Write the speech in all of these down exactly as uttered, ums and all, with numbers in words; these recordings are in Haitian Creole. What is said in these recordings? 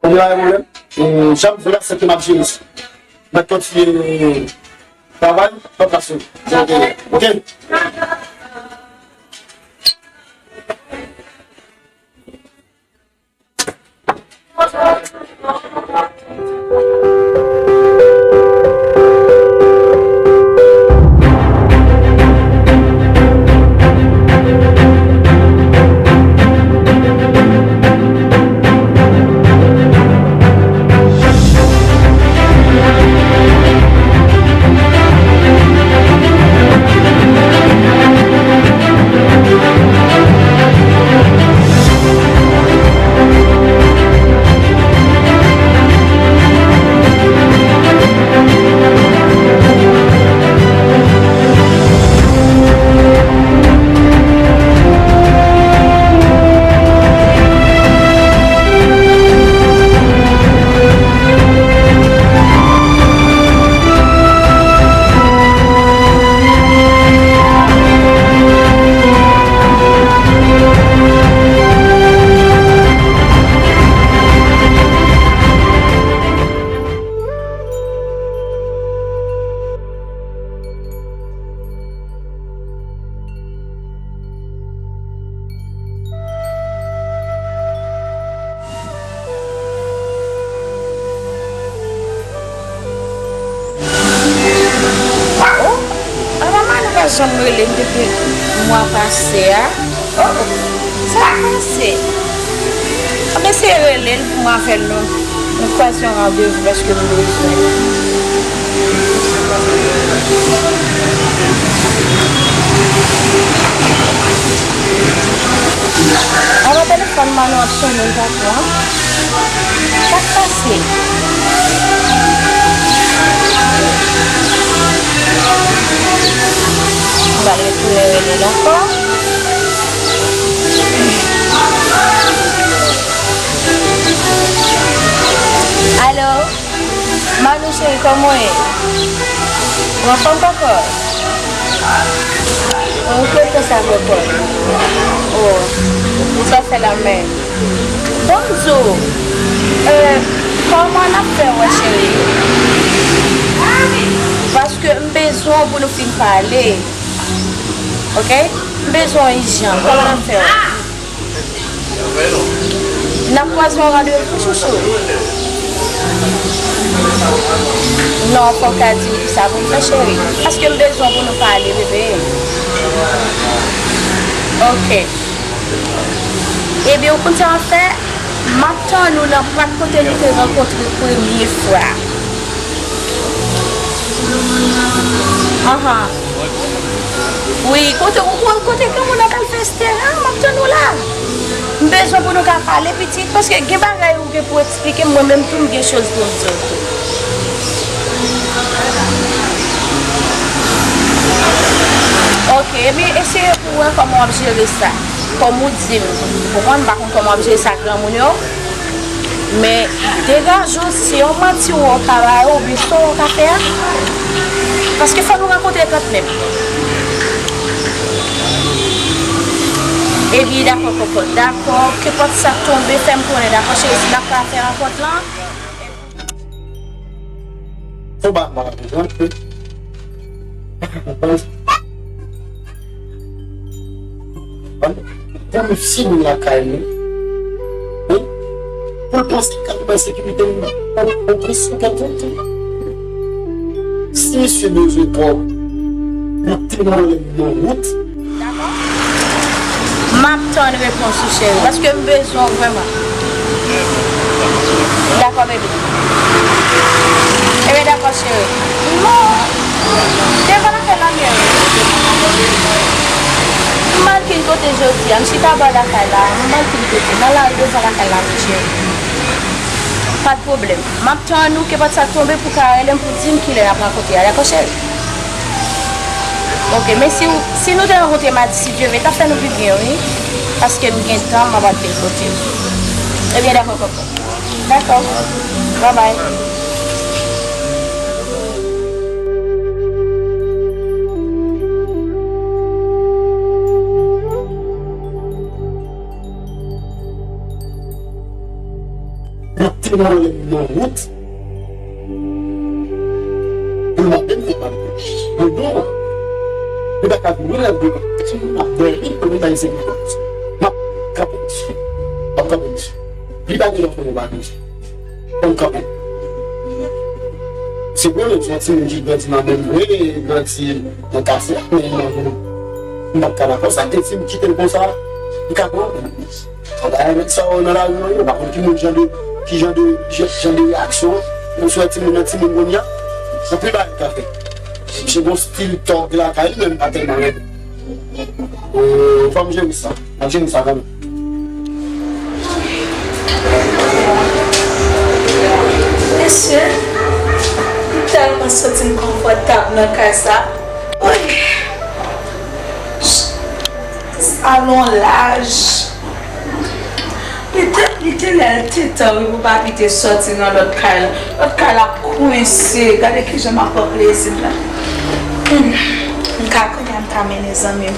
Ou gen anyen pwoblèm? E, jan m vle a, se ke m ap jere sa. Mwen kontinye travay, pa pase. Ok. Oh, apa Manou pa janm rele m depi mwa pase a. Oh, oh, sa k pase? M ap eseye rele l pou m avè l nou, nou kwaze yon randevou paske m bezwen. Alò, telefòn Manou ap sonnen, l pa pran. Sa k pase? M pral retounen rele l ankò. Alo? Manou cheri, kòman w ye? Ou anfòm papa? Ou kontan sa papa? Oh, sa fè la menm. Bon, m di w, euh, kòman n ap fè wè cheri? Paske m bezwen w pou nou fin pale. Ok? M bezwen w ijan. Kòman n ap fè wè? N ap kwaze yon randevou, chouchou. Non, fò w ka di m kisa pou m fè, cheri. Paske m bezwen w pou nou pale, bebe. Ok. Ebyen, ou konn sa w ap fè? M ap tann ou nan prat kote nou te rankontre premye fwa. Anhan. Wi, kote, ou konn kote granmoun nan t al fè estera? M ap tann ou la. M bezwen pou nou ka pale, pitit, paske gen bagay ou gen pou eksplike m, mwen menm tou, m gen choz pou m di w tou. Ok, ebyen, eseye pou w wè kòman w ap jere sa. Kòm ou di m, ou konprann, m pa konn kòman w ap jere sa ak granmoun yo. Men degaje w, si se yon manti ou wè w ka ba yo, oubyen sa w ka fè a. Paske fò nou rankontre kanmenm. Ebyen, dakò, kòkòt. Dakò, kenpòt sa k tonbe, fè m konnen, dakò, cheri, si n ap ka fè rankont lan. Fò ba mwen, Pou misye vin lakay nou, wi, pou l panse k ap bay sekirite nou, on, on presyon k ap monte. Si misye bezwen kòb, li te mande m nan wout. Dakò? M ap tann repons ou, cheri, paske m bezwen w vrèman. Dakò, baby. Ebyen, dakò, cheri. Non. Devan lakay la, m ye. M mal kin kote jodi a. M chita bò lakay la. M mal kin kote. Nan lari devan lakay la, m ye, cheri. Pa t pwoblèm. M ap tann ou, kenpòt sa k tonbe, pou w ka rele m, pou w di m kilè n ap rankontre a. Dakò, cheri? Ok, men si w, si nou te rankontre madi, si Dye vle, t ap fè nou pi byen, wi. Paske m gen tan, m ap al vin kote w. Ebyen, dakò, kòkò. Dakò. Babay. Li te mande m nan wout pou l mande m pou m al pou li. Mwen di w, li pa ka vin menm lè m ap dòmi pou mwen bay se m ap kanpe misye. M ap kanpe misye. Li pa gen lòt moun pa misye. Fò m kanpe. Se vre, menm se yon timoun ki grandi nan menm, wi, grandi nan katye a, men m p ap ka dakò sa. E si m kite l konsa, li ka pran. Sa bagay nèg sa yo nan lari yo, yo pa konn ki moun jan de, ki jan de, jan, jan de reyaksyon. Ou sou timoun nan timoun kounye a, anpil bagay ka fèt. Misye gon stil tòg lakay li, men m pa tèlman renmen. Euh, fò m jere sa. M ap jere sa kanmenm. Mesye, m tèlman santi m konfòtab nan kay sa. Woy. Sa gon laj. Li te, li te lè l te tan wi pou papi te sòti nan lòt kay la. Lòt kay la kwense. Gade kijan m ap pran plezi m la. Hmm. M ka kounye a m ka mennen zanmi m.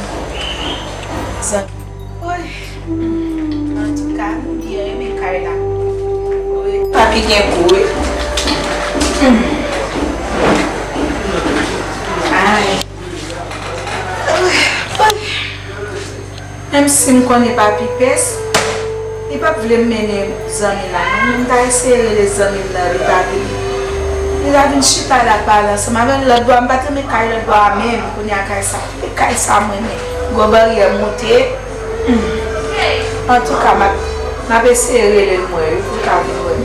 Zanmi. Woy. Hmm. Antouka, m byen renmen kay la. Wi. Papi gen gou wi. Hmm. Ay. Menm si m konnen papi pès, li p ap vle m mennen zanmi la non. Men m ta eseye rele zanmi m nan, li pa vini. Li ta vin chita la pale ansanm avè l lòt bò a, m pa t renmen kay lòt bò a menm, kounye a kay sa, e kay sa m renmen. Gwo baryè moute. Hmm. Antouka, m ap, m ap eseye rele l mwen wi, pou l ka vin wè m.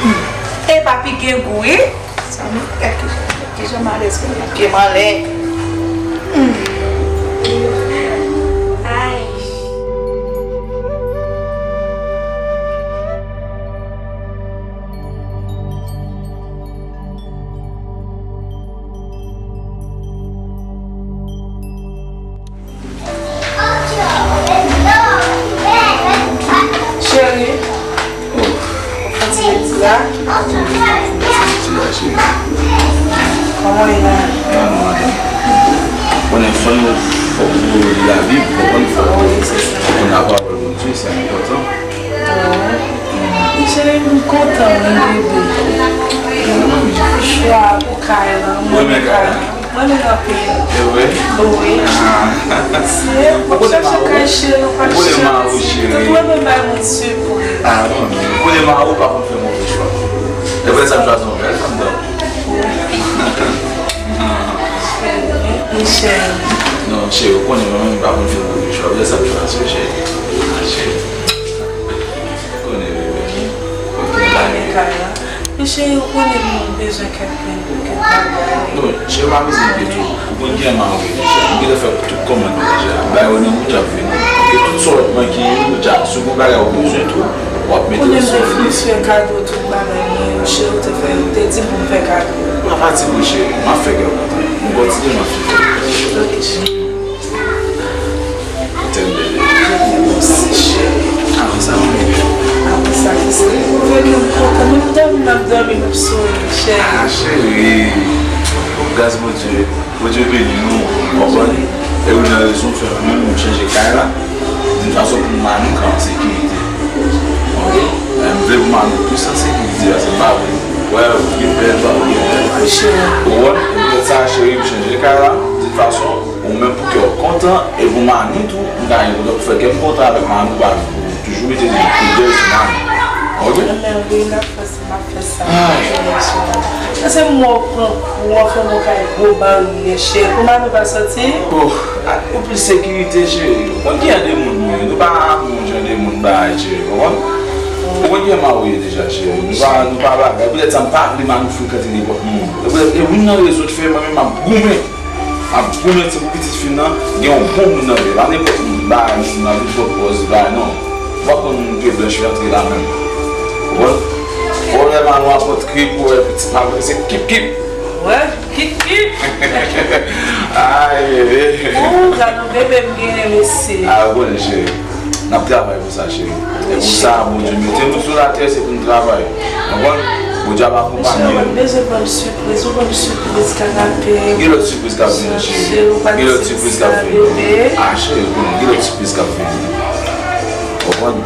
Hmm. E papi gen gou wi. Sa m fè ki, ki jan malèz mwen ap gen m anlè. Hmm. Ay. Cheri, ou fè ti peti la? Ti la, cheri. Kòman w ye la? Mwen, mwen, mwen. Konnen fò nou, fòk nou li Labib, konprann, fòk nou konn lapawòl Bondye, sa enpòtan. Cheri, m kontan wi, bebe. Chwa pou kay la, m renmen kay la. Mwen renmen anpil. E vre? Wi. Ah. Ou konnen mari w, ou konnen mari w, cheri. Tout mwen renmen bay moun sipriz. Ah, non. Ou konnen mari w pa konn fè move chwa. E vre sa, m chwazi yon bèl fanm dan. Michel. Non, cheri, ou konnen mwen menm m pa konn fè move chwa. E vre sa, m chwazi, cheri. Ah, cheri. Konnen, bebe. Ok, bye. Kay la. Men cheri, ou konnen m bezwen kèk, kèk bagay. Non, cheri, pa bezwen enkyete w. Ou konn kijan mari w ye deja. M gentan fè tout kòmand yo deja. Bagay yo nan wout, y ap vini. E tout sa w ap manke yo deja. Si w gen bagay ou bezwen tou, w ap mete l sou li. Konnen m te fin fè kado tout bagay mwen yo. Cheri, ou te fè, ou te di m pou m fè kado. Pa fatige w, cheri. M ap fè kè w kontan. M kontinye, m ap fè. Ok, cheri. Tèt bèl. Mèsi, cheri. Apre sa, mwen. Apre sa, kisa? Ou vle ke m kontan? Menm dòmi, m ap dòmi, m ap sonje, cheri. Ah, cheri. Gras Bondye. Bondye beni nou. Konprann? E ou nan rezon fè mwen menm m chanje kay la. Di fason pou mari m ka an sekirite. Ok? M vle pou mari m plis an sekirite, paske m pa vle. Wè, ou gen bèl, pa ou gen bèl. Ou konprann? E poutèt sa, cheri, m chanje kay la. Di fason, Ou menm pou kè w kontan, e pou mari tou, m ta renmen kontan pou fè kè m kontan avèk mari, ou pa toujou mete koudèy sou mari. Ok? Mèsi, m ap fè sa, m ap fè sa. Paske m wè w pran kou, w ap fè m yon kay gwo baryè, cheri. Pou mari pa sòti? Oh, ou plis sekirite, cheri. Ou konn ki jan de moun nou ye. Nou pa yon jan de moun bagay, cheri. Ou konprann? Ou konn ki jan mari w ye deja, cheri. Nou pa, nou pa bagay. Poutèt sa, m pa vle mari w frekante nenpòt moun. E poutèt, e youn nan rezon ki fè mwen menm m ap goumen. Ap goumen ti pou pitit fi m nan, gen yon bon moun nan vi l. Pa nenpòt moun, bay moun nan vin pran pòz, bay non. Ou pa konn moun ke blanch li antre la menm. Ou konprann? Ou wè manou a pran trip, ou wè pitit manou se kip kip. Wè, kip kip. Ay, bebe. Ou, gade yon bebe m genyen, mesye. A, ou konnen, cheri. N ap travay pou sa, cheri. E pou sa, Bondye mete nou sou latè, se pou n travay. Konprann? Bondye ap akonpanye nou. Mesye, mwen bezwen ban m sipriz. Ou ban m sipriz kanape. Gen lòt sipriz k ap vini, cheri. Gen lòt sipriz k ap vini. A, cheri, gen lòt sipriz k ap vini. Konprann?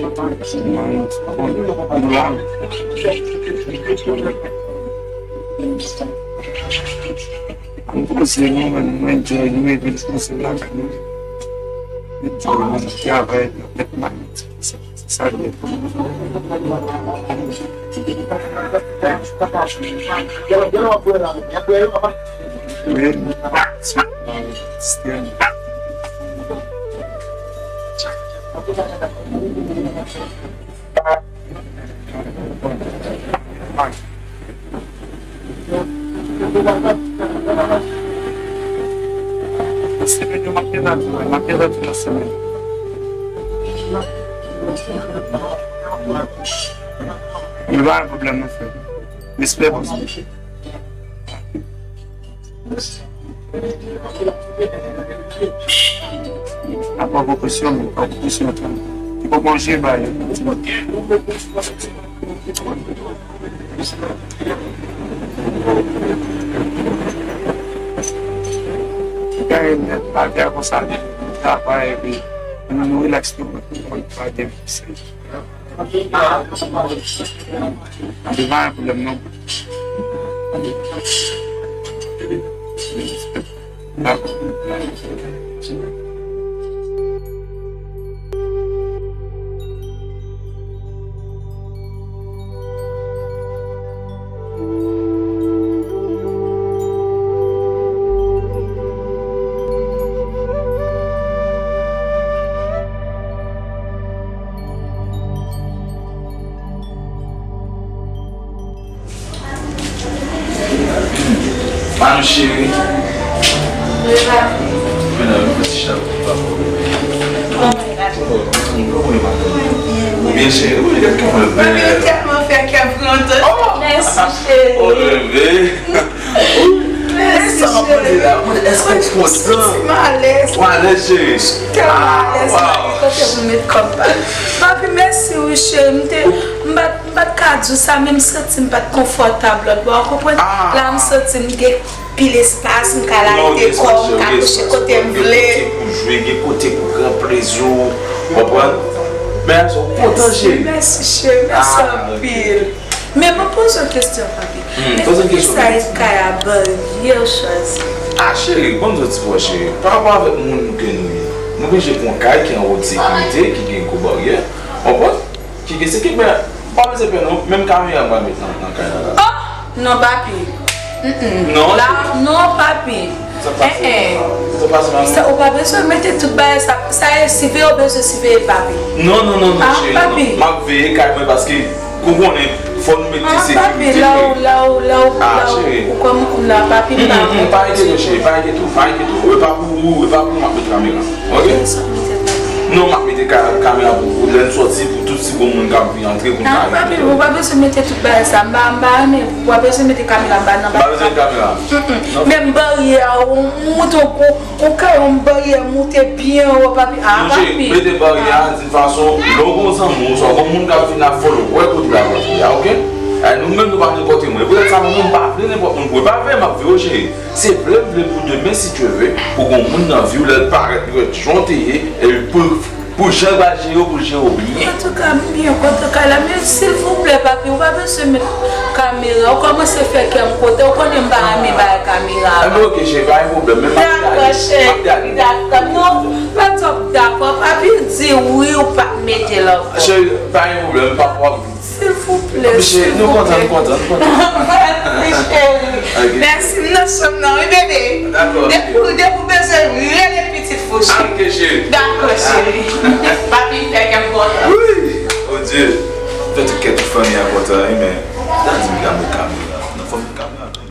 Mwen, mwen, mwen la. Mwen poze nou, mwen, mwen enjoy, nou, mwen poze lakay nou. Mwen enjoy, mwen travay, mwen met mwen. Sa, sa, sa. Semen yo, m ap gen la tou, m ap gen la tou nan semen. Yo pa gen pwoblèm, non, frè. Respè, bòs. Apa pran presyon, men, pran presyon, tan. Li poko manje, ba yo. Gade nèt, pa fè konsa, li travay, epi nou, nou relax, nou, nou pa gen. Li pa gen pwoblèm, non. Dakò. Manou cheri. Wi, papi. Vin la, vin fè ti chat. Kòman e, papi? Kòman e, madanm? Ou byen, cheri? Wi, gad kòman l bèl. Papi, ou tèlman fè kè m kontan. Oh! Mèsi, cheri. Oh, bebe. Mèsi, cheri. Mwen, èske w kontan? Mwen santi m alèz. Ou alèz, cheri? Tèlman alèz, ah, m pa gen kote pou m met kò m, papi. Papi, mèsi, wi, cheri. M te, m pa t M pa t ka di w sa, men m santi m pa t konfòtab lòt bò, w konprann? Ah. La, m santi m gen pil espas, m ka lage kò m, m ka kouche kote m vle. Gen kote pou jwe, gen kote pou pran plezi w, w konprann? Men, w kontan, cheri. Mèsi, cheri, mèsi anpil. Men mwen poze w kesyon, papi. Hmm, poze m kesyon. Eske sa e kay a baryè w chwazi? Ah, cheri, ban m di w ti bò, cheri. Pa rapò avèk moun ke nou ye, nou oblije pran kay ki an wòt sekirite, ki gen gwo baryè, w konprann? Kiki, se ki, men, pa bezwen pè non, menm kamera m pral met nan, nan kay la la. Oh! Non, papi. Mm-mm. Non, la, non, papi. Sa k pase, eh, eh. Sa k pase, manmi? Sa, ou pa bezwen mete tout bagay sa, sa e siveye, ou bezwen siveye papi. Non, non, non, non, ah, cheri, non, papi, non. M ap veye kay mwen paske, ou konnen, fò nou mete, ah, papi, sekirite, la ou, cheri, la ou, la ou, ah, la ou, cheri, ou kòm moun la, papi, mm, pa, mm, mm, pa enkyete, cheri, pa enkyete, pa enkyete. E pa pou ou, e pa pou ou m ap met kamera. Ok? Sa mete, papi. Non, m ap mete ka-, kamera pou, pou lè n sòti, pou tout si gon moun k ap vin antre, pou n ka, ah, papi, ou pa bezwen mete tout bagay sa. M pa, m pa renmen, ou pa bezwen mete kamera anba nan bagay. M pa bezwen kamera. Mm, mm. Non. Menm baryè a, ou, ou monte yon, yon kay, yon baryè moute byen wo, papi. Ah, non, cheri, papi, mete baryè a, ah, di fason, lè w gon zanmi w, swa gon moun k ap vin ap follow, wè kote l ap rantre a, ok? Eh, nou menm, nou pa nenpòt moun. E poutèt sa, mwen menm, m pa vle nenpòt moun pou, e pa vle m ap veye w, cheri. Se vle m vle pou demen, si Dye vle, pou gon moun nan vi w, lè l parèt, li wè jan w te ye, epi pou, pou jan l pral jere w, pou l jere w byen. Antouka, m byen kontan kay la, men silvouplè, papi, ou pa bezwen met kamera, ou kòmanse fè kè m kontan, ou konnen m pa renmen bagay kamera. Enben, ok, cheri, pa gen pwoblèm, men m ap gade, dakò, m ap gade, cheri, dakò, non, pa twòp dakò, papi di wi, ou pa mete l ankò. Cheri, pa gen pwoblèm, m p ap, w ap Silvouplè, cheri, nou kontan, nou kontan, nou kontan. Mèsi, cheri. Ok. Mèsi, m nan chanm nan, wi, bebe. Dakò, ok. Depi, depi w bezwen, rele pitit fi w, cheri. Ah, ok, cheri. Dakò, cheri. Papi, fè kè m kontan. Wi! Oh Dieu! Fè tout kè tout fanmi a kontan, wi, men. Sa di m gade kamera. Nan fòm kamera, men.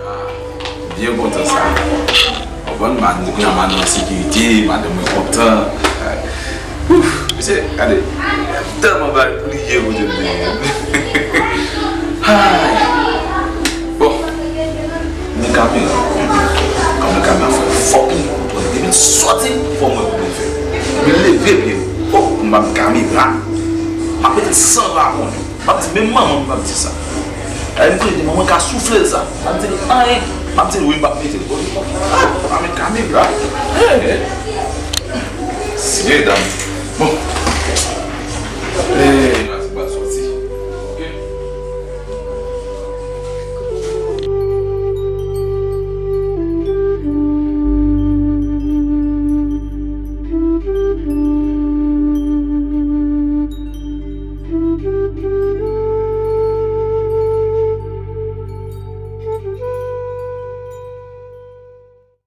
Ah, byen kontan sa. Konprann, m a di kounye a m a nan sekirite, madanm mwen kontan. Ouf, mesye, gade, tèlman bagay pliye kote m te ye. Ay. Bon, men kamera. Kòm men kamera fè fòk li kontwòle. Depi l sòti, fò mwen kote l fè. Men leve pye m. Oh, m pa kamera. M ap mete l san pa konnen. M ap di, menm manman m, m ap di sa. Lè m tande manman ka soufle l sa. M ap di l anyen. M ap di l wi, m p ap mete l. Bon, li konn. Ah, pa met kamera. Hey, hey. Mesye dam. Bon. Eh,